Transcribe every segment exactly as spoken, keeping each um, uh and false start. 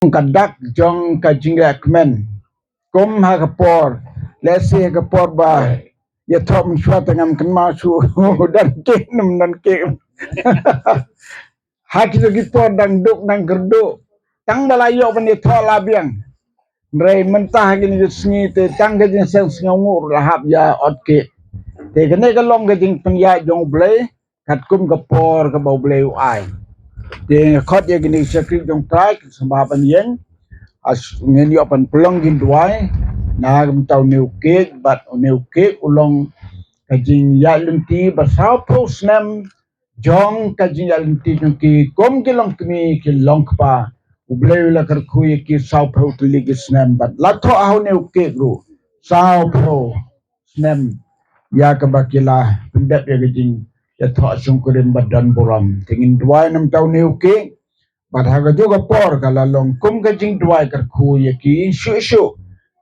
ka dak jong ka jingïakmen. Kum ha ka por, lehse ha ka por ba ïathoh mynshuwa te ngam kynmaw shuh u don kek ne ym don kek. Ha kito ki por dang duk dang kyrduh, tang ba la ïoh ban ïathoh la biang. Hynrei mynta ha kine ki sngi te tang ka jingseng sngewnguh ruh la hap ïa ot kek. Te kane ka long ka jingpynïaid jong U Blei katkum ka por kaba U Blei u ai. Te nga khot ïa kine ki shakri jong U Trai ki sngewbha ban ïeng. As ngin ïoh ban pynlong jingduwai na ka bynta une u kek, bad une u kek u long ka jingïaid lynti ba sawphew snem jong ka jingïaid lynti jong ki kum ki longkmie ki longkpa. U Blei u la kyrkhu ïa ki sawphew tylli ki snem bad la thoh ha une u kek ruh sawphew snem ïa kaba ki la pyndep ïa ka jingïathoh shongkurim ba don burom. Te ngin duwai na ka bynta une u kek. Bad ha kajuh ka por ka la long kum ka jingduwai kyrkhu ïa ki shuh shuh.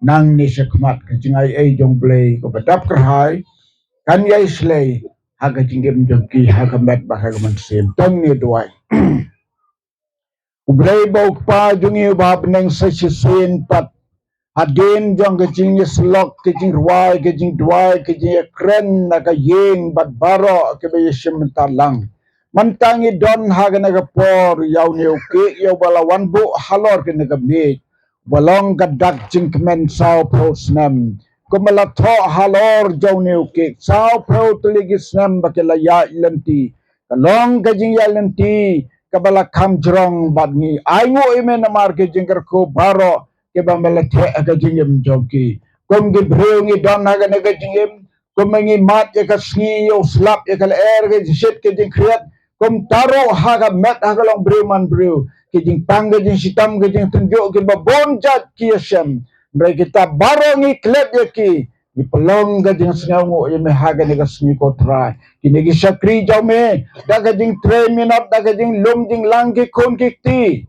Nangne shakhmat ka jingai ei jong U Blei kaba dap kyrhai kan ïai shlei ha ka jingim jong ki ha ka met bad ha ka mynsiem. To ngin ïa duwai. U Blei ba u Kpa jong ngi uba ha bneng, sa shisien pat hadien jong ka jingïasyllok, ka jingrwai, ka jingduwai, ka jingïakren na ka ïing bad baroh kiba ïashim bynta lang, mynta ngi don ha kane ka por ïa une u kek ïa uba la wan buh halor kane ka miej, ba long ka dak jingkmen sawphew snem. Kumba la thoh halor jong une u kek, sawphew tylli ki snem ba ki la ïaid lynti. Ka long ka jingïaid lynti kaba la kham jrong bad ngi ainguh ïa me namar ka jingkyrkhu baroh kiba me la theh ha ka jingim jong ki. Kum ki briew ngi don ha kane ka jingim, kum ngi mad ïa ka sngi, ïa u slap, ïa ka lyer, ka jingshit, ka jingkhriat, kumta ruh ha ka met ha ka longbriew manbriew, ka jingpang, ka jingshitom, ka jingtynjuh, kiba bun jait ki ïashem. Hynrei kita baroh ngi klet ïa ki, ngi pynlong ka jingsngewnguh ïa me ha kane ka sngi ko Trai. Kine ki shakri jong me, da ka jingtrei minot, da ka jinglum jinglang ki khun ki kti,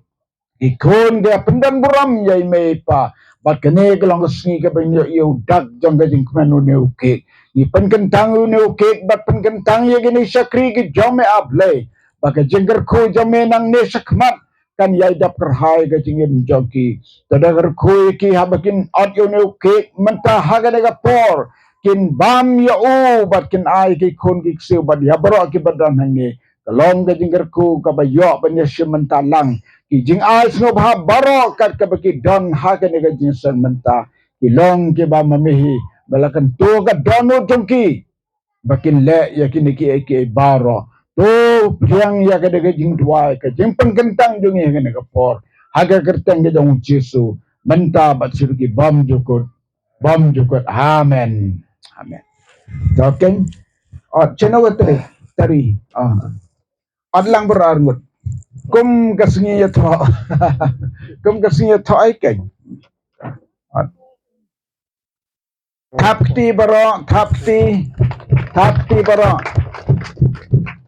ki khun ki ïa pyndon burom ïa me Pa. Bad kane ka long ka sngi kaba ngin ïoh ïa u dak jong ka jingkmen une u kek. Ngi pynkyntang une u kek bad pynkyntang ïa kine ki shakri ki jong me A Blei, ba ka jingkyrkhu jong me nangne shakhmat kan ïai dap kyrhai ka jingim jong ki. To da kyrkhu ïa ki haba kin ot ïa une u kek mynta ha kane ka por, kin bam ïa u bad kin ai ki khun ki ksiew bad ïa baroh kiba don hangne. Ka long ka jingkyrkhu kaba ïoh ban ïashim bynta lang. Ki jingai sngewbha baroh kat kaba ki don ha kane ka jingïaseng mynta, ki long kiba ma me hi ba la kyntu ka dohnud jong ki ba kin leh ïa kine kiei kiei baroh. To pdiang ïa kane ka jingduwai, ka jingpynkyntang jong ngi ha kane ka por, ha ka kyrteng ka jong U Jisu, mynta bad shaduh ki bymjukut bymjukut. Amen. Amen. To keiñ. Ot, shano ka tari? Tari. Ah. Ot lang baroh arngut. Kum ka sngi ïathoh. Kum ka sngi ïathoh ai keiñ. Ot. Thap kti baroh, thap kti. Thap kti baroh.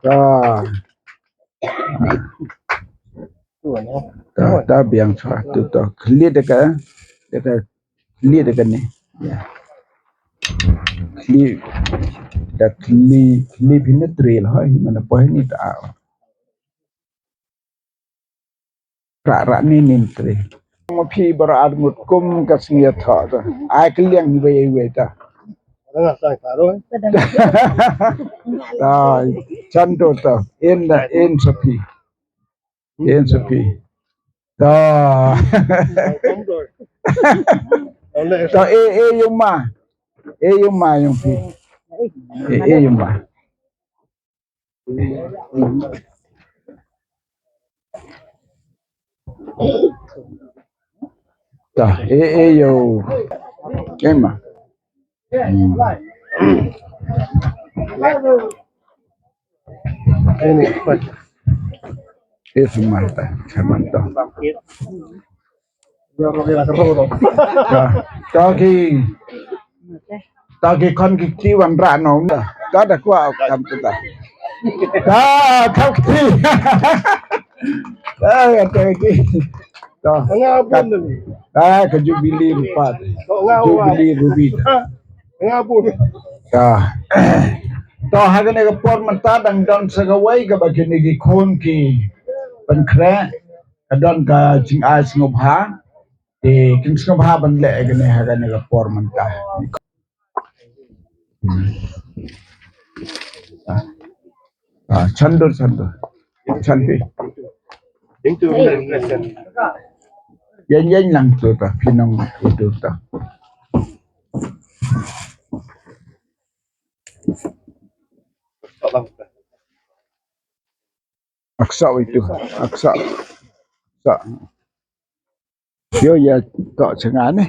Ah. Ta, ta biang shuwa tu to. Khlieh da ka, da ka, khlieh da kane. Ya. Khlieh, da khlieh, khlieh phi na trei la hoi, mana poi ni ta. Ra, ra ni nin trei. Mo phi baroh arngut kum ka sngi ïathoh ta. Ai kylliang ni wei wei ta. Ai, chan to to. En da, en sa phi. En sa phi. To. To, e, e, yung ma. E, yung ma, yung phi. E, e, yung ma. Ta, e, e, yung. Yung ma. Hmm. Ini, Pak. Eh, Samantha, Samantha. Ta, ta ki, ta ki khon ki kti wanrah noh. Ta da kwah kam tu ta. Ta, ta kti. Ta, ta kti. To. Nga bun ni. Ah, ka Jubilee rupa. To, nga wa. Jubilee ruby. Nga bun. To. To, ha kane ka por mynta dang don sa kawei kaba kine ki khun ki pynkhreh. ka don ka jingai sngewbha. Te kin sngewbha ban leh kane ha kane ka por mynta. Ah, ah, chan dur, chan dur. Chan phi. Ïeng, ïeng lang tu ta, phi nong tu ta. Ak sa itu, ak sa. Sa. Ïoh ïa to sha nga ne.